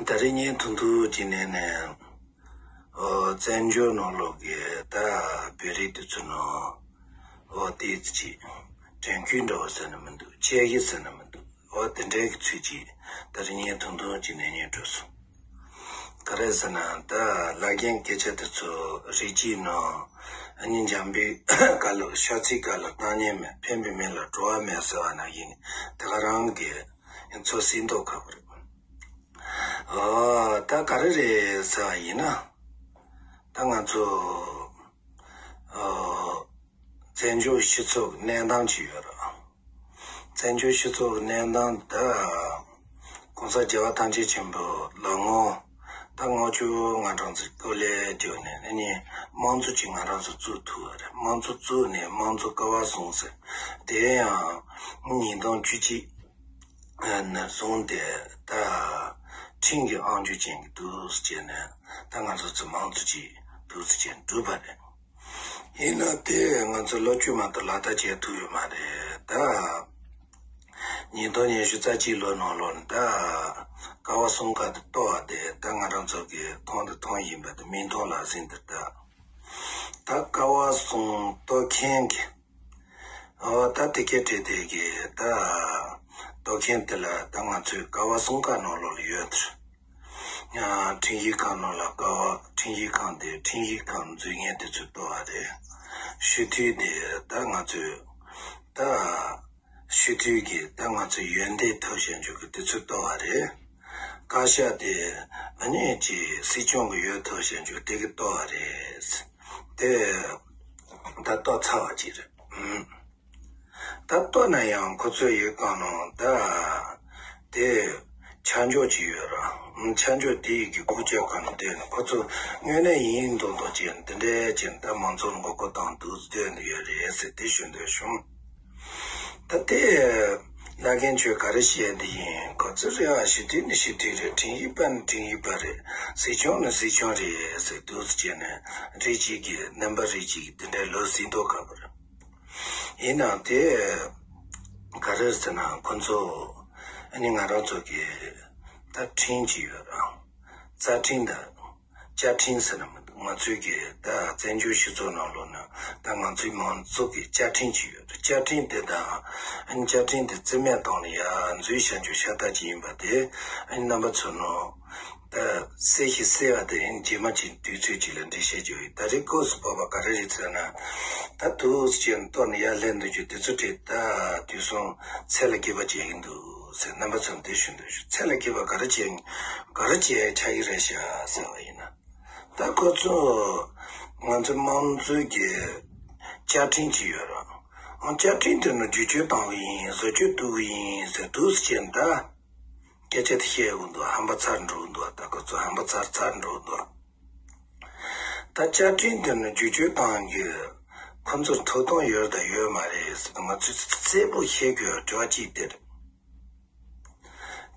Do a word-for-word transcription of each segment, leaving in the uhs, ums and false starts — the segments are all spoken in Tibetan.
ད་རེས་ངས་ཐུང་ཐུང་ཅིག་ནས་ནས། ཨོ། བཙན་བྱོལ་ནང་ལོགས་ཀྱི་ད་བོད་རིགས་དེ་ཚོ་ནང་། ཨོ། དེ་ཅིག་དྲན་སྐུལ་འདྲ་བོ་ཟེར་ན་མི་འདུག་དཔྱད་གཞི་ཟེར་ན་མི་འདུག་ཨོ། དེ་འདྲའི་གི་ཚུལ་གྱིས་ད་རེས་ངས་ཐུང་ཐུང་ཅིག་ནས་ཉན་འགྲོ་སོང་། ག་རེ་ཟེར་ན། ད་བླ་རྒན་སྐད་ཆ་དེ་ཚོ་རིགས་གཅིག་ནང་། ཨ་ནི་འཇམ་པའི་དཀའ་ལས་ཤ་ཚའི་དཀའ་ལས་གཏོང་ཉན་མེད། ཕན་པའི་མི་ལ་སྤྲོ་བ་མེད་ཟེར་བ་ནང་བཞིན་དེ་ག་རང་གི་ཚོད་སྲིད་མདོག་ཁ་པོ་རེད། ཨོ། ད་ག་རེ་རེད་ཟེར་བ་ཡིན་ན། ད་ང་ཚོ། ཨོ། བཙན་བྱོལ་སྤྱི་ཚོགས་ཀྱི་གནས་སྟངས་ཅིག་ཡོད་རེད། བཙན་བྱོལ་སྤྱི་ཚོགས་ཀྱི་གནས་སྟངས་ད། གོང་ས་རྒྱལ་བ་ཐམས་ཅད་མཁྱེན་པའི་ལོ་ངོ་ད་ལྔ་བཅུ་ང་གྲངས་ཙམ་སྐོར་ལས་བརྒྱབ་ནས། ཨ་ནི་དམངས་གཙོ་ཅིག་ང་རང་ཚོ་བཙུགས་ཐུབ་པ་རེད། དམངས་གཙོ་བཙུགས་ནས་དམངས་གཙོ་སྐལ་བ་བཟང་ཟེར། དེ་ཡང་ཉིས་སྟོང་བཅུ་གཅིག་ནས་བཟུང་སྟེ་ད་ཁྲིམས་ཀྱི་དབང་སྒྱུར་ཅན་གྱི་འདུག་སེ་བྱས་ནས། ད་ང་ཚོ་ཚོ་དམངས་གཙོ་ཅིག་འདུག་སེ་བྱས་གྲུབ་པ་རེད། ཡིན་ན་དེ་ང་ཚོ་ལོ་བཅུ་མ་གཏོགས་ལག་བསྟར་བྱེད་ཐུབ་ཡོད་མ་རེད་ད། ཉིས་སྟོང་ཉི་ཤུ་རྩ་གཅིག་ལོ་ནང་ལོགས་ནས་ད་ཀ་བ་གསུམ་ཀ་དེ་གཏོར་བ་དེ་ད་ང་རང་ཚོ་གིས་མཐོང་དང་མཐོང་བཞིན་པ་དེ་མིག་མཐོང་ལག་ཟིན་དེ་ད། ད་ཀ་བ་གསུམ་གཏོར་མཁན་གྱི། ཨོ། ད་དེ་སྐད་བྲིས་དེ་གི་ད་གཏོར་མཁན་དེ་ལ་ད་ང་ཚོའི་ཀ་བ་གསུམ་ཀ་ནང་ལོགས་ལ་ཡོད་དེ། ཁྲིམས་ཞིབ་ཁང་ནང་ལ་ཀ་བ། ཁྲིམས་ཞིབ་ཁང་དེ་ཁྲིམས་ཞིབ་ཁང་འཛུལ་མཁན་དེ་ཚོས་གཏོར་བ་རེད། སྤྱི་འཐུས་དེ་ད་ང་ཚོས་ད། སྤྱི་འཐུས་ཀྱིས་ད་ང་ཚོ་ཡོན་ཏན་ཐོབ་བྱ་འཇུག་གི་དེ་ཚོས་གཏོར་བ་རེད། བཀའ་ཤག་དེ་ཨ་ནི་ཅིག་སྲིད་སྐྱོང་གི་ཡོན་ཐོབ་བྱ་འཇུག་དེ་གི་གཏོར་བ་རེད། དེ་ད་གཏོར་ཚར་བ་ཅིག་རེད། ཨུམ། ད་གཏོར་ན་ཡང་ཁོ་ཚོས་ཡི་གང་ནང་ད་དེ་ཆ་འཇོག་ཅིག་ཡོད་ར། ཨུམ། ཆ་འཇོག་དེ་ཡི་གི་སྐུ་ཚབ་གང་ནང་བསྡད་ནས་ཁོ་ཚོ་དངོས་གནས་ཡིན་མདོག་མདོག་བྱས་ནས་དེ་འདྲའི་བྱས་ནས་ད་མང་ཚོགས་མགོ་སྐོར་བཏང་འདུག་བསྡད་ནས་ཡོད་རེད་ཟེར་དེ་ཞུ་འདོད་བྱུང་། ད་དེ་བླ་རྒན་ཁྱོད་ག་རེ་བཤད་འདི་ཡིན། ཁོ་ཚོ་རེད་བ། སྤྱི་འཐུས་ནི་སྤྱི་འཐུས་རེད། ཁྲིམས་ཞིབ་པ་ནི་ཁྲིམས་ཞིབ་པ་རེད། སྲིད་སྐྱོང་ནི་སྲིད་སྐྱོང་རེད་ཟེར་འདུག་སེ་བྱས་ནས་རིགས་གཅིག་གི་རྣམ་པ་རིགས་གཅིག་གི་དེ་འདྲའི་ལོ་ཟིན་མདོག་ཁ་པོ་རེད། ཡིན་ནའང་དེ་ག་རེ་ཟེར་ན། ཁོ་ཚོ་ཨ་ནི་ང་རང་ཚོ་གི་ད་ཁྲིམས་ཅིག་ཡོད་ར། རྩ་ཁྲིམས་དང་། བཅའ་ཁྲིམས་ཟེར་ན་མི་འདུག་ང་ཚོའི་གི་ད་བཙན་བྱོལ་སྤྱི་ཚོགས་ནང་ལོགས་ན་ད་ང་ཚོའི་མང་གཙོ་གི་བཅའ་ཁྲིམས་ཅིག་ཡོད་རེད། བཅའ་ཁྲིམས་དེ་དང་ཨ་ནི་བཅའ་ཁྲིམས་དེ་རྩིས་མེད་བཏང་ནས་ཡར་འཛུལ་བྱ་རྒྱུ་ཤ་སྟག་ཅིག་ཡིན་པ་དེ་ཨ་ནི་རྣམ་པ་ཚོ་ནང་ད་གསལ་ཞིང་གསལ་བ་དེ་ཨ་ནི་རྗེས་མ་ཅིག་དུས་ཚོད་ཅིག་ལ་འགྲེལ་བཤད་བྱེད་ཡོད། ད་རེས་སྐབས་སུ་བབས་པ་ག་རེ་རེད་ཟེར་ན། ད་འདུག་སེ་བྱས་ནས་གཏོར་ནས་ཡར་སླེབས་འདུག་རྒྱུ་དེ་ཚོ་དེ་ད་དུས་སང་ཚད་ལས་བརྒལ་བ་བྱེད་ཀྱི་འདུག་ཟེར་རྣམ་པ་ཚོར་འདི་ཞུ་འདོད་བྱུང་། ཚད་ལས་བརྒལ་བ་ག་རེ་བྱེད། ག་རེ་བྱེད་ཆགས་ཀྱི་རེད་ཤག་ཟེར་བ་ཡིན་ན། ད་ཁོ་ཚོ་ང་ཚོ་དམངས་གཙོའི་གི་བཅའ་ཁྲིམས་ཅིག་ཡོད་རེད། ཨང་། བཅའ་ཁྲིམས་དེ་ནི་བསྒྱུར་བཅོས་བཏང་གི་ཡིན། བཟོ་བཅོས་གཏོང་གི་ཡིན་ཟེར་འདུག་སེ་བྱས་ནས་ད་སྐད་ཆ་དེ་བཤད་དགོས་འདུག་ཧམ་པ་ཚ་རུ་འགྲོ་གི་འདུག་ད་ཁོ་ཚོ་ཧམ་པ་ཚ་རུ་ཚ་རུ་འགྲོ་གི་འདུག་ད་བཅའ་ཁྲིམས་དེ་ནི་བསྒྱུར་བཅོས་བཏང་གི་ཁོ་ཚོར་ཐོབ་ཐང་ཡོད་དང་ཡོད་མ་རེད་ཟེར་ང་ཚོས་གསལ་པོ་བཤད་དགོས་དྲི་བ་གཅིག་དེ་རེད།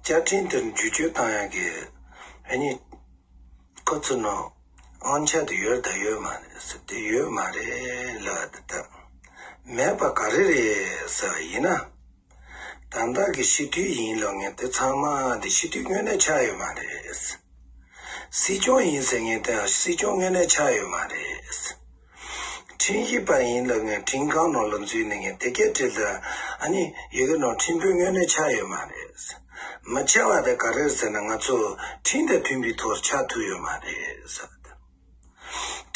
བཅའ་ཁྲིམས་དེར་བསྒྱུར་བཅོས་བཏང་ཡག་གི་ཨ་ནི་ཁོ་ཚོ་ནང་དབང་ཆ་དེ་ཡོད་དང་ཡོད་མ་རེད་ཟེར། དེ་ཡོད་མ་རེད་ལབ་དེ་ད་མེད་པ་ག་རེ་རེད་ཟེར་བ་ཡིན་ན། ད་ལྟ་གི་སྤྱི་འཐུས་ཡིན་ལབ་མཁན་དེ་ཚང་མ་དེ་སྤྱི་འཐུས་དངོས་གནས་ཆགས་ཡོད་མ་རེད། སྲིད་སྐྱོང་ཡིན་ཟེར་མཁན་དེ་སྲིད་སྐྱོང་དངོས་གནས་ཆགས་ཡོད་མ་རེད། ཁྲིམས་ཞིབ་པ་ཡིན་ལབ་མཁན་ཁྲིམས་ཁང་ནང་ལ་འཛུལ་ནས་མཁན་དེ་སྐད་བྲིས་ལ་ཨ་ནི་ཡི་གེ་ནང་ཁྲིམས་དཔོན་དངོས་གནས་ཆགས་ཡོད་མ་རེད། མི་ཆགས་པ་དེ་ག་རེ་ཟེར་ན་ང་ཚོ་ཁྲིམས་དང་མཐུན་པའི་ཐོག་ཆགས་ཐུབ་ཡོད་མ་རེད་ཟེར།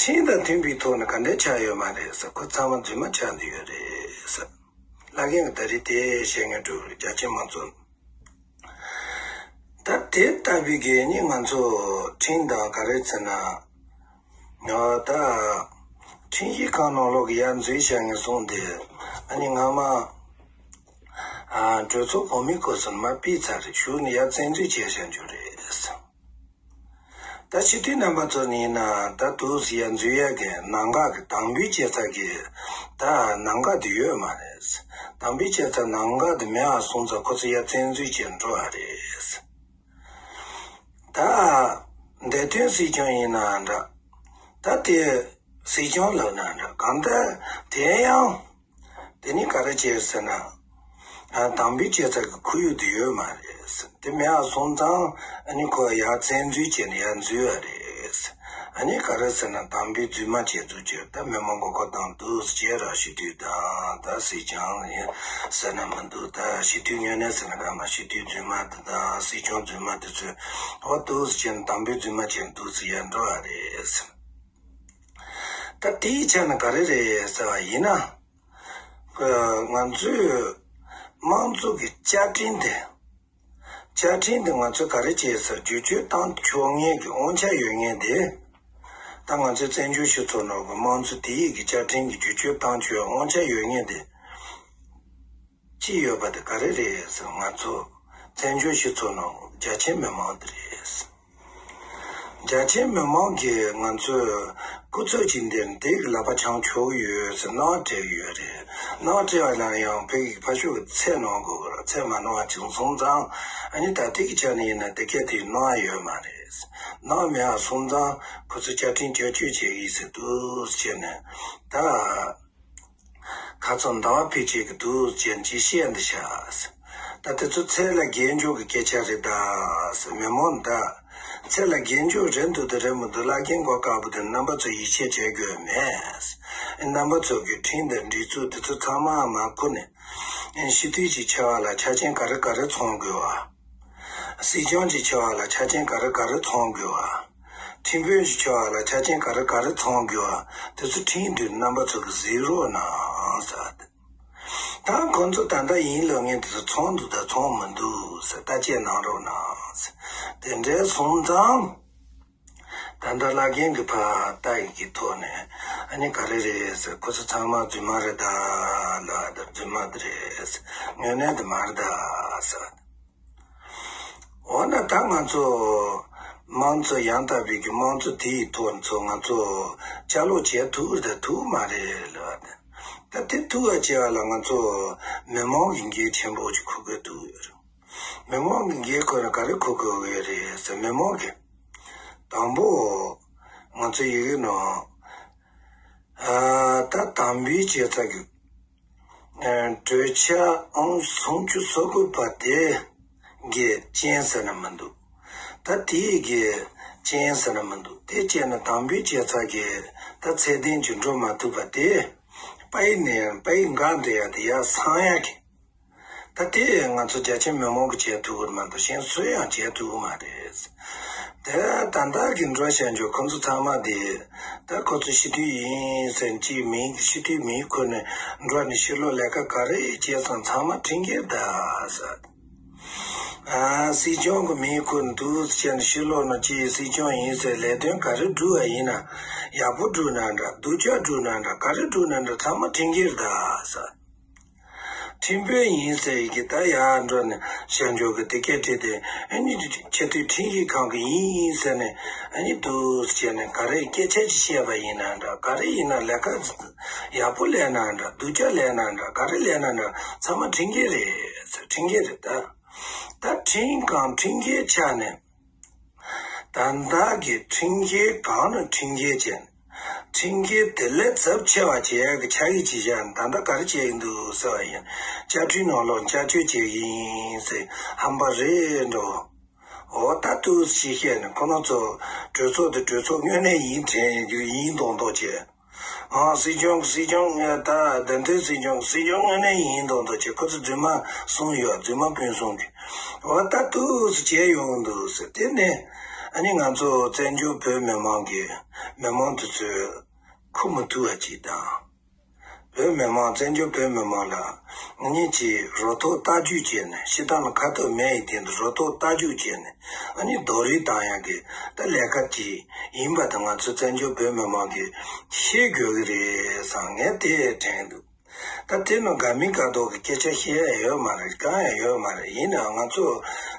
ཁྲིམས་དང་མཐུན་པའི་ཐོག་ནས་ག་འདྲས་ཆགས་ཡོད་མ་རེད་ཟེར། ཁོ་ཚང་མ་རྫུན་མ་ཆགས་འདི་ཡོད་རེད་ཟེར། བླ་རྒན་གྱིས་ད་རེས་དེ་བཤད་མཁན་འགྲོ་རེད། རྒྱ་ཆེ་མང་ཚོགས། ད་དེ་ལྟ་བུའི་གི་ནི་ང་ཚོ་ཁྲིམས་དང་ག་རེ་ཟེར་ན། ཨ། ད་ཁྲིམས་ཞིབ་ཁང་ནང་ལོགས་ཀྱི་ཡར་འཛུལ་བྱ་ངན་སོང་དེ་ཨ་ནི་སྔ་མ་ཨ་གྲོས་ཚོགས་གོང་མའི་སྐབས་སུ་མར་ཕུད་ཚར་རེད། གཞུག་ནས་ཡར་བཙན་འཛུལ་བྱས་བྱ་རྒྱུ་རེད། ད་སྤྱི་འཐུས་རྣམ་པ་ཚོ་ནི་ཡིན་ན་ད་དུས་སུ་ཡར་འཛུལ་ཡག་གི་ལམ་ཁ་གི་དམ་འབུལ་བྱེད་ས་གི་ད་ལམ་ཁ་དེ་ཡོད་མ་རེད། དམ་འབུལ་བྱེད་ས་ལམ་ཁ་དེ་མེད་པ་སོང་ཙང་ཁོ་ཚོ་ཡར་བཙན་འཛུལ་བྱས་འགྲོ་བ་རེད། ད་འདས་དོན་སྲིད་སྐྱོང་ཡིན་ན་འདྲ། ད་དེ་སྲིད་སྐྱོང་ལབ་ན་འདྲ། གང་ལྟར་དེ་ཡང་དེ་ནི་ག་རེ་བྱས་ཟེར་ན། དམ་འབུལ་བྱེད་ས་གི་ཁོར་ཡུག་དེ་ཡོད་མ་རེད། དེ་མེད་པ་སོང་ཙང་ཨ་ནི་ཁོ་ཡར་བཙན་འཛུལ་བྱས་ནས་ཡར་འཛུལ་བ་རེད། ཨ་ནི་ག་རེ་ཟེར་ན་དམ་འབུལ་རྫུན་མ་བྱེད་འཛུགས་བྱས། ད་མི་མང་གི་ཁོ་དང་འདུག་བྱས་ར། སྤྱི་འཐུས་དང་ད་སྲིད་སྐྱོང་ཡིན་ཟེར་ན་མི་འདུག་ད་སྤྱི་འཐུས་དངོས་གནས་ཟེར་ན་ག་མ་སྤྱི་འཐུས་རྫུན་མ་དེ་དང་སྲིད་སྐྱོང་རྫུན་མ་དེ་ཚོས་འོ་འདུག་བྱས་ན་དམ་འབུལ་རྫུན་མ་བྱས་འདུག་ཟེར་ཡར་འགྲོ་བ་རེད། ད་དེའི་ཆ་ནས་ག་རེ་རེད་ཟེར་བ་ཡིན་ན། ང་ཚོས་དམངས་གཙོ་གི་བཅའ་ཁྲིམས་དེ། བཅའ་ཁྲིམས་དེ་ང་ཚོས་ག་རེ་བྱས་ཟེར་བསྒྱུར་བཅོས་བཏང་ཆོག་མཁན་གྱི་དབང་ཆ་ཡོད་མཁན་དེ། ད་ང་ཚོས་བཙན་བྱོལ་སྤྱི་ཚོགས་ནང་གི་དམངས་གཙོ་དེ་ཡི་གི་བཅའ་ཁྲིམས་ཀྱི་བསྒྱུར་བཅོས་བཏང་ཆོག་དབང་ཆ་ཡོད་མཁན་དེ། ཅི་ཡོད་པ་དེ་ག་རེ་རེད་ཟེར། ང་ཚོ་བཙན་བྱོལ་སྤྱི་ཚོགས་ནང་རྒྱ་ཆེ་མི་མང་དེ་རེད། རྒྱ་ཆེ་མི་མང་གིས་ང་ཚོས་སྐུ་ཚབ་ཅིག་འདེམས་དེ་གི་ལག་པ་འཆང་ཆོག་གི་ཡོད་ཟེར་གནང་བ་སྤྲད་གི་ཡོད་རེད། གནང་བ་སྤྲད་པ་ལ་ཡང་བོད་ཀྱི་ཕ་ཤུལ་གི་ཚད་གནང་དགོས་གི་རེད། ཚད་མ་གནང་བ་ཅིག་སོང་ཙང་ཨ་ནི་ད་ལྟའི་གི་ཆ་ནས་ཡིན་ན་དེ་སྐད་དེ་གནང་ཡ་ཡོད་མ་རེད། གནང་མེད་པ་སོང་ཙང་ཁོ་ཚོ་བཅའ་ཁྲིམས་བསྐྱར་བཅོས་བྱེད་གི་ཡིན་ཟེར་འདུག་བྱས་ནས་ད། ཁ་ཚོན་ཟླ་བ་ཕལ་ཆེར་གྱི་འདུག་ཅན་གྱིས་བཤད་འདི་ཤག་ད་དེ་ཚོ་ཚད་ལས་བརྒལ་འཇོག་གི་སྐད་ཆ་རེད་ད་ཟེར། མི་མང་ད་ཚད་ལས་བརྒལ་འཇོག་རེད་འདུག་དེ་རེད་མི་འདུག་བླ་རྒན་གོ་དཀར་པོ་དེ་རྣམ་པ་ཚོ་ཡིད་ཆེས་བྱེད་དགོས་མེད། རྣམ་པ་ཚོ་གི་ཁྲིམས་དང་སྒྲིག་འཛུགས་དེ་ཚོ་ཚང་མ་མར་ཁུར་ནས་སྤྱི་འཐུས་ཀྱི་ཆེ་བ་ལ་ཆ་རྐྱེན་ག་རེ་ག་རེ་ཚང་དགོས་བ། སྲིད་སྐྱོང་གི་ཆེ་བ་ལ་ཆ་རྐྱེན་ག་རེ་ག་རེ་ཚང་དགོས་བ། ཁྲིམས་དཔོན་གྱི་ཆེ་བ་ལ་ཆ་རྐྱེན་ག་རེ་ག་རེ་ཚང་དགོས་བ། དེ་ཚོ་ཁྲིམས་འདི་རྣམ་པ་ཚོ་གི་གཟིགས་རོགས་གནང་ཟེར། ད་ཁོང་ཚོ་ད་ལྟ་ཡིན་ལབ་མཁན་དེ་ཚོ་ཚང་འདུག་ད་ཚང་མི་འདུག་ཟེར་བརྟག་དཔྱད་གནང་རོགས་གནང་ཟེར། དེ་འདྲའི་སོང་ཙང་། ད་ལྟ་བླ་རྒན་གྱི་ཕར་ལྟ་ཡི་གི་ཐོག་ནས་ཨ་ནི་ག་རེ་རེད་ཟེར། ཁོ་ཚོ་ཚང་མ་རྫུན་མ་རེད་ད་ལབ། ད་རྫུན་མ་དེ་རེད་ཟེར། དངོས་གནས་དེ་མ་རེད་ད་ཟེར། འོ་ན་ད་ང་ཚོ་དམངས་གཙོ་ཡང་དག་པའི་གི་དམངས་གཙོ་དེའི་ཐོག་ཚོ་ང་ཚོ་ཅ་ལག་བྱེད་ཐུབ་རེད་ཐུབ་མ་རེད་ལབ། ད་དེ་ཐུབ་པ་བྱེད་པ་ལ་ང་ཚོ་མི་མང་གི་འགན་ཆེན་པོ་ཞིག་འཁུར་དགོས་འདུག་མི་མང་གི་འགན་ཁུར་ན་ག་རེ་འཁུར་དགོས་ཀྱི་རེད་ཟེར། མི་མང་གི་དང་པོ་ང་ཚོ་ཡི་གེ་ནང་ད་དམ་འབུལ་བྱེད་ས་གི་གྲོས་ཆོད་ཨང་སུམ་ཅུ་སོ་དགུ་པ་དེ་གི་རྐྱེན་ཟེར་ན་མི་འདུག་ད་དེའི་གི་རྐྱེན་ཟེར་ན་མི་འདུག་དེ་བྱས་ན་དམ་འབུལ་བྱེད་ས་གི་ད་ཚད་ལྡན་གྱི་འགྲོ་མ་ཐུབ་པ་དེ་པ་ཡི་ནས་པ་ཡི་འགག་འདྲེ་ཡ་དེ་ཡ་སང་ཡ་གི། ད་དེ་ང་ཚོ་རྒྱ་ཆེ་མི་མང་གི་བྱེད་ཐུབ་ཀྱི་མ་གཏོགས་གཞན་སུས་ཡང་བྱེད་ཐུབ་ཀྱི་མ་རེད། དེ་ད་ལྟ་གི་འགྲོ་བྱ་འཇོག་ཁོ་ཚོ་ཚང་མ་དེ་ད་ཁོ་ཚོ་སྤྱི་འཐུས་ཡིན་ཟེར་གཅིག་མིང་གི་སྤྱི་འཐུས་མིང་ཁུར་ནས་འགྲོ་ནས་ཕྱི་ལོགས་ལས་ཀ་ག་རེ་བྱས་སོང་ཚང་མ་ཁྲིམས་འགལ་ད་ཟེར། ཨ་སྲིད་སྐྱོང་གི་མིང་ཁུར་འདུག་ཟེར་ནས་ཕྱི་ལོགས་ནས་ཅིག་སྲིད་སྐྱོང་ཡིན་ཟེར་ལས་དོན་ག་རེ་བསྒྲུབས་པ་ཡིན་ན་ཡག་པོ་བསྒྲུབས་ན་འདྲ་སྡུག་ཅག་བསྒྲུབས་ན་འདྲ་ག་རེ་བསྒྲུབས་ན་འདྲ་ཚང་མ་ཁྲིམས་འགལ་ད་ཟེར། ཁྲིམས་དཔོན་ཡིན་ཟེར་ཡི་གེ་ད་ཡར་འགྲོ་ནས་བྱ་འཇོག་གི་དེ་སྐད་བྲིས་ཏེ་ཨ་ནི་ཆེས་མཐོའི་ཁྲིམས་ཞིབ་ཁང་གི་ཡིན་ཟེར་ནས་ཨ་ནི་འདུག་བྱས་ནས་ག་རེ་སྐད་ཆ་ཅིག་བཤད་པ་ཡིན་ན་འདྲ་ག་རེ་ཡིན་ན་ལས་ཀ་ཡག་པོ་ལས་ན་འདྲ་སྡུག་ཅག་ལས་ན་འདྲ་ག་རེ་ལས་ན་འདྲ་ཚང་མ་ཁྲིམས་འགལ་རེད་ཟེར། ཁྲིམས་འགལ་རེད་ད། ད་ཁྲིམས་གང་ཁྲིམས་འགལ་ཆགས་ནས། ད་ལྟ་གི་ཁྲིམས་འགལ་གང་ལ་ཁྲིམས་འགལ་བྱས་ནས། ཁྲིམས་འགལ་དེ་ལས་ཚབས་ཆེ་བ་བྱེད་ཡག་གི་ཆ་ཡིག་ཅིག་བཞག་ནས་ད་ལྟ་ག་རེ་བྱས་ཡིན་འདུག་ཟེར་བ་ཡིན། བཅའ་ཁྲིམས་ནང་ལོགས་བསྐྱར་བཅོས་བྱས་ཡིན་ཟེར་ཧམ་པ་རེད་འགྲོ། འོ་ད་ཏུ་ཞིག་བཤད་ནས་ཁོ་རང་ཚོ་གྲོས་ཚོགས་དེ་གྲོས་ཚོགས་དངོས་གནས་ཡིན་དྲན་ཡིན་མདོག་མདོག་བྱས། ཨང་སྲིད་སྐྱོང་སྲིད་སྐྱོང་ད་བདུན་ཚོད་སྲིད་སྐྱོང་སྲིད་སྐྱོང་དངོས་གནས་ཡིན་མདོག་མདོག་བྱས་ཁོ་ཚོ་རྫུན་མ་གསུངས་ཡོད། རྫུན་མ་སྤུན་གསུམ་གྱིས་འོ་ད་ཏུ་ཞིག་བྱས་ཡོང་འདུག་ཟེར། དེ་ནས་ཨ་ནི་ང་ཚོ་བཙན་བྱོལ་བོད་མི་མང་གི་མི་མང་དེ་ཚོས་ཁུར་མི་ཐུབ་པ་ཅིག་དང་། བོད་མི་མང་བཙན་བྱོལ་བོད་མི་མང་ལ་ཨ་ནི་ཅིག་རོ་ཐོག་ལྟ་རྒྱུག་བྱས་ནས་ཤི་སྟངས་ལ་ཁ་ཐུག་མེད་ཡི་དེ་འདུག་རོ་ཐོག་ལྟ་རྒྱུག་བྱས་ནས་ཨ་ནི་རྡོག་རིལ་བཏང་ཡག་གི་ད་ལས་ཀ་ཅིག་ཡིན་པ་དང་ང་ཚོ་བཙན་བྱོལ་བོད་མི་མང་གིས་ཤེས་དགོས་ཀྱི་རེད་བསམ་ངས་དེ་དྲན་འདུག་ད་དེ་ནི་དགའ་མིན་དགའ་མདོག་གི་སྐད་ཆ་བཤད་ཡ་ཡོད་མ་རེད། གང་ཡང་ཡོད་མ་རེད། ཡིན་ནའང་ང་ཚོ་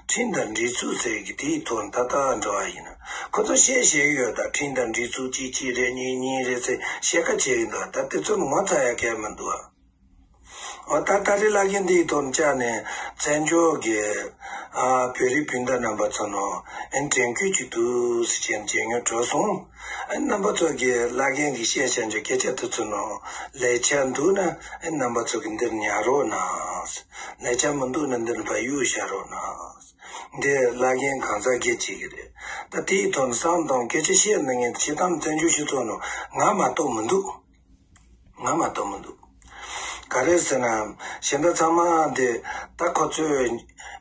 ཁྲིམས་དང་སྒྲིག་འཛུགས་ཟེར་གི་དེའི་ཐོག་ད་ལྟ་འགྲོ་བ་ཡིན་ན་ཁོ་ཚོ་བཤད་བཤད་ཀྱི་ཡོད། ད་ཁྲིམས་དང་སྒྲིག་འཛུགས་གཅིག་གཅིག་རེད་གཉིས་གཉིས་རེད་ཟེར་བཤད་ཁ་བྱེད་ཀྱི་འདུག་ད་དེ་ཚོ་ངོ་ཚ་ཡ་གལ་མི་འདུག་ཨ། འོ་ད་ད་རེས་བླ་རྒན་འདིའི་ཐོག་ནས་བཅར་ནས་བཙན་བྱོལ་གྱི་ཨ་བོད་རིགས་སྤུན་ཟླ་རྣམ་པ་ཚོ་ནང་ཨ་དྲན་སྐུལ་ཅིག་འདུག་ཟེར་བྱས་ནས་མཇལ་མྱོང་འགྲོ་སོང་། ཨ་རྣམ་པ་ཚོ་གིས་བླ་རྒན་གྱིས་བཤད་བཞག་རྒྱུ་སྐད་ཆ་དེ་ཚོ་ནང་ལེགས་ཆ་འདུག་ན་ཨ་རྣམ་པ་ཚོ་གིས་འདིར་ཉར་རོགས་གནང་། ལེགས་ཆ་མི་འདུག་ན་འདིར་ཕར་གཡུག་བཞག་རོགས་གནང་། འདི་བླ་རྒན་གང་ཟག་སྒེར་གཅིག་གི་རེད། ད་དེའི་ཐོག་ནས་བསམ་བློ་གཏོང་སྐད་ཆ་བཤད་ན་ངས་སྤྱིར་བཏང་བཙན་བྱོལ་སྤྱི་ཚོགས་ནང་ང་མ་གཏོགས་མི་འདུག་ང་མ་གཏོགས་མི་འདུག་ག་རེ་ཟེར་ན། གཞན་དག་ཚང་མ་འདི་ད་ཁོ་ཚོས་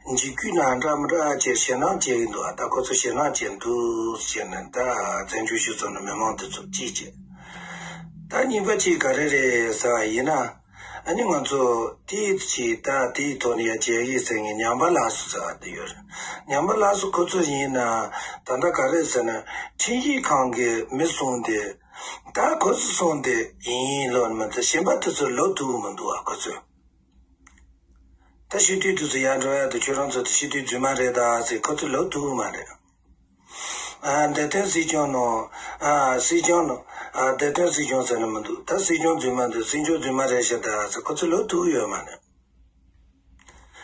འཇིགས་སྐུལ་ན་འདྲ་མི་འདྲ་བྱས་ཞེད་སྣང་བྱེད་ཀྱི་འདུག་ད་ཁོ་ཚོ་ཞེད་སྣང་བྱེད་འདུག་ཟེར་ནས་ད་བཙན་བྱོལ་སྤྱི་ཚོགས་ནང་མི་མང་འདི་ཚོ་གཅིག་བྱས། ད་གཉིས་པ་གཅིག་ག་རེ་རེད་ཟེར་བ་ཡིན་ན། ཨ་ནི་ང་ཚོ་དེའི་ཆེད་ད་དེའི་ཐོག་ནས་ཡ་བྱེད་ཀྱི་ཟེར་ངེས་ཉམས་པ་ལགས་སོ་ཟེར་བ་དེ་ཡོད་རེད། ཉམས་པ་ལགས་སོ་ཁོ་ཚོ་ཡིན་ན་ད་ལྟ་ག་རེ་ཟེར་ན་ཁྲིམས་ཞིབ་ཁང་གི་མི་གསུམ་དེ། ད་ཁོ་ཚོ་གསུམ་དེ་ཡིན་ལོ་མི་འདུག་གཞན་པ་དེ་ཚོ་ལབ་ཐུབ་མི་འདུག་ཨ་ཁོ་ཚོས། ད་སྤྱི་འཐུས་དེ་ཚོ་ཡར་འགྲོ་ཡ་དེ་ཁྱོད་རང་ཚོ་དེ་སྤྱི་འཐུས་རྫུན་མ་རེད་ད་ཟེར་ཁོ་ཚོས་ལབ་ཐུབ་མ་རེད། ཨ་འདི་དོན་སྲིད་སྐྱོང་ནོ། ཨ་སྲིད་སྐྱོང་ནོ། ཨ་འདི་དོན་སྲིད་སྐྱོང་ཟེར་ན་མི་འདུག་ད་སྲིད་སྐྱོང་རྫུན་མ་འདུག་སྲིད་སྐྱོང་རྫུན་མ་རེད་ཤག་ད་ཟེར་ཁོ་ཚོས་ལབ་ཐུབ་ཡོད་མ་རེད།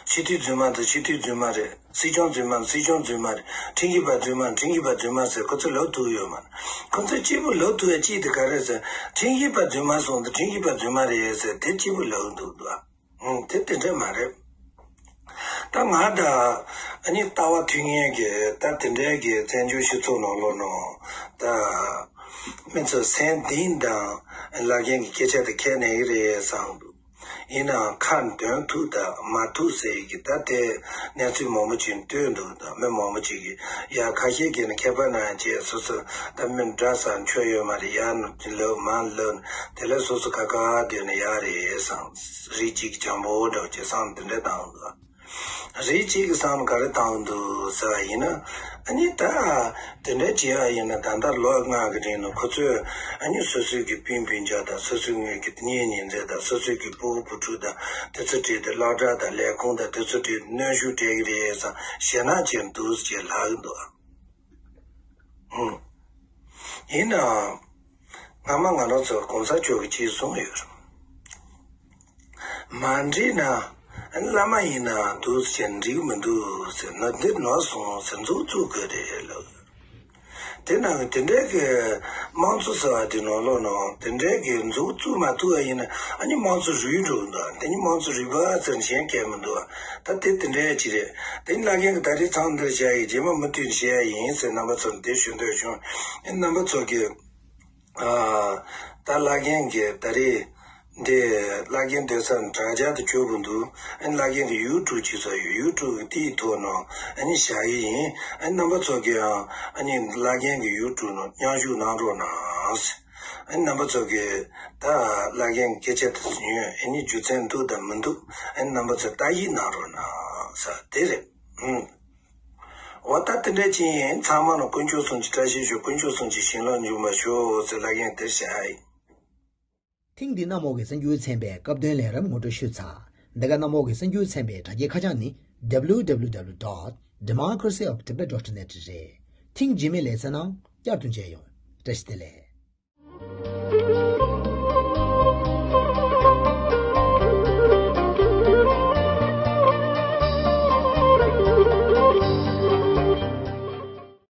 སྤྱི་འཐུས་རྫུན་མ་དང་སྤྱི་འཐུས་རྫུན་མ་རེད། སྲིད་སྐྱོང་རྫུན་མ་དང་སྲིད་སྐྱོང་རྫུན་མ་རེད། ཁྲིམས་ཞིབ་པ་རྫུན་མ་ཁྲིམས་ཞིབ་པ་རྫུན་མ་ཟེར་ཁོ་ཚོས་ལབ་ཐུབ་ཡོད་མ་རེད། ཁོ་ཚོས་གཅིག་པུ་ལབ་ཐུབ་ཡ་གཅིག་དེ་ག་རེ་ཟེར། ཁྲིམས་ཞིབ་པ་རྫུན་མ་སོང་དང་ཁྲིམས་ཞིབ་པ་རྫུན་མ་རེད་ཟེར་དེ་གཅིག་པུ་ལབ་འདུག་འདུག་ཨ། ཨང་དེ་དེ་འདྲ་མ་རེད། ད་ང་ད་ཨ་ནི་ལྟ་བ་མཐུན་ངེས་ཀྱི་ད་དེ་འདྲའི་གི་བཙན་བྱོལ་སྤྱི་ཚོགས་ནང་ལོགས་ནང་ད་མི་ཚོ་སེམས་གཏིང་དང་བླ་རྒན་གྱི་སྐད་ཆ་དེ་ཁས་ལེན་གྱི་རེད་བསམ་འདུག་ཡིན་ནའང་ཁ་འདོན་ཐུབ་དང་མ་ཐུབ་ཟེར་གྱི་ད་དེ་གནས་ཚུལ་མང་པོ་ཅིག་ཐོན་འདུག་ད་མི་མང་པོ་ཅིག་གིས་ཡ་ཁ་ཤས་ཀྱིས་ནི་མཁས་པ་ན་བྱས་སོ་སོ་ད་མི་འདྲ་ས་འཆོལ་ཡོད་མ་རེད་ཡ་ནི་ལབ་མ་ལབ་དེ་ལས་སོ་སོ་ཁ་ཁ་སྡོད་ན་ཡག་རེད་བསམ། རིགས་གཅིག་འཇམ་པོ་འདྲ་བོ་བྱས་བསམ་དེ་འདྲ་བཏང་འདུག་རིགས་གཅིག་གི་བསམ་ག་རེ་བཏང་འདུག་ཟེར་བ་ཡིན་ན། ཨ་ནི་ད་དེ་འདྲ་བྱས་པ་ཡིན་ན་ད་ལྟ་ལོ་ལྔ་གི་རིང་ལ་ཁོ་ཚོས་ཨ་ནི་སོ་སོའི་གི་སྤུན་སྤུན་ཀྱག་དང་སོ་སོའི་ངོས་ཀྱི་གཉེན་ཉེ་ཚན་དང་སོ་སོའི་གི་ཕྲུ་གུ་བུ་ཕྲུག་དང་དེ་ཚོ་གྲས་དེ་སློབ་གྲྭ་དང་ལས་ཁུངས་དང་དེ་ཚོ་གྲས་གནོན་ཤུགས་སྤྲད་ཀྱི་རེད་བསམ་ཞེད་སྣང་ཅན་འདུག་ཅེས་ལབ་ཀྱི་འདུག་ཨ། ཡིན་ནའང་། སྔ་མ་ང་རང་ཚོ་གོང་ས་མཆོག་གིས་ཅིག་གསུངས་ཡོད་རེད། མ་འགྲིག་ན། བླ་མ་ཡིན་ན་འདུག་ཟེར་འགྲིག་མི་འདུག་ཟེར་ན་འདི་ནོར་སོང་ཟེར་མཛུབ་བཙུགས་དགོས་རེད་ལབ། དེ་ནང་གི་དེ་འདྲའི་གི་དམངས་གཙོ་ཟེར་བ་དེ་ནང་ལོགས་ནང་དེ་འདྲའི་གི་མཛུབ་བཙུགས་མ་ཐུབ་པ་ཡིན་ན་ཨ་ནི་དམངས་གཙོ་རུལ་འགྲོ་གི་འདུག་དེ་ནི་དམངས་གཙོ་རུལ་བ་ཟེར་གཞན་གལ་མི་འདུག་ད་དེ་དེ་འདྲའི་ཅིག་རེད། དེ་ནི་བླ་རྒན་གྱིས་ད་རེས་མཚམས་འདིར་བཞག་ཡིན་རྗེས་མ་མུ་མཐུད་བཤད་ཡ་ཡིན་ཟེར་རྣམ་པ་ཚོར་འདི་ཞུ་འདོད་བྱུང་། རྣམ་པ་ཚོ་གིས་ཨ། ད་བླ་རྒན་གྱིས་ད་རེས་འདི་བླ་རྒན་སྡོད་ས་དྲ་རྒྱ་དུ་བཅུག་གི་འདུག་ཨ་ནི་བླ་རྒན་གྱི་ཡུ་ཊུབ་ཅིག་བཟོ་ཡོད། ཡུ་ཊུབ་ཀྱི་དེའི་ཐོག་ནང་ཨ་ནི་བཞག་གི་ཡིན། ཨ་ནི་རྣམ་པ་ཚོ་གིས་ཡང་ཨ་ནི་བླ་རྒན་གྱི་ཡུ་ཊུབ་ནང་མཉམ་ཞུགས་གནང་རོགས་གནང་། ཨ་ནི་རྣམ་པ་ཚོ་གིས་ད་བླ་རྒན་གྱི་སྐད་ཆ་དེ་ཚོ་ཉོན་ཨ་ནི་རྒྱུ་མཚན་འདུག་དང་མི་འདུག་ཨ་ནི་རྣམ་པ་ཚོས་བརྟག་ཞིབ་གནང་རོགས་གནང་ཟེར་དེ་རེད། ཨུམ། འོ་ད་དེ་འདྲ་ཅིག་ཡིན། ཚང་མ་ལ་དཀོན་མཆོག་གསུམ་གྱི་བཀྲ་ཤིས་ཤོག་དཀོན་མཆོག་གསུམ་གྱི་བྱིན་རླབས་འཇུག་པར་ཤོག་ཟེར་བླ་རྒན་དེར་བྱ་ཡིན། ཐེངས་འདིའི་གནམ་འོག་གི་གསར་འགྱུར་ཚན་པའི་སྐབས་དོན་ལས་རིམ་ངོ་སྤྲོད་ཞུས་ཚར། འདི་ག་གནམ་འོག་གི་གསར་འགྱུར་ཚན་པའི་དྲ་རྒྱའི་ཁ་བྱང་ནི། W W W dot democracy of tibet dot net རེད། ཐེངས་རྗེས་མའི་ལེ་ཚན་ནང་བསྐྱར་དུ་མཇལ་ཡོང་། བཀྲ་ཤིས་བདེ་ལེགས།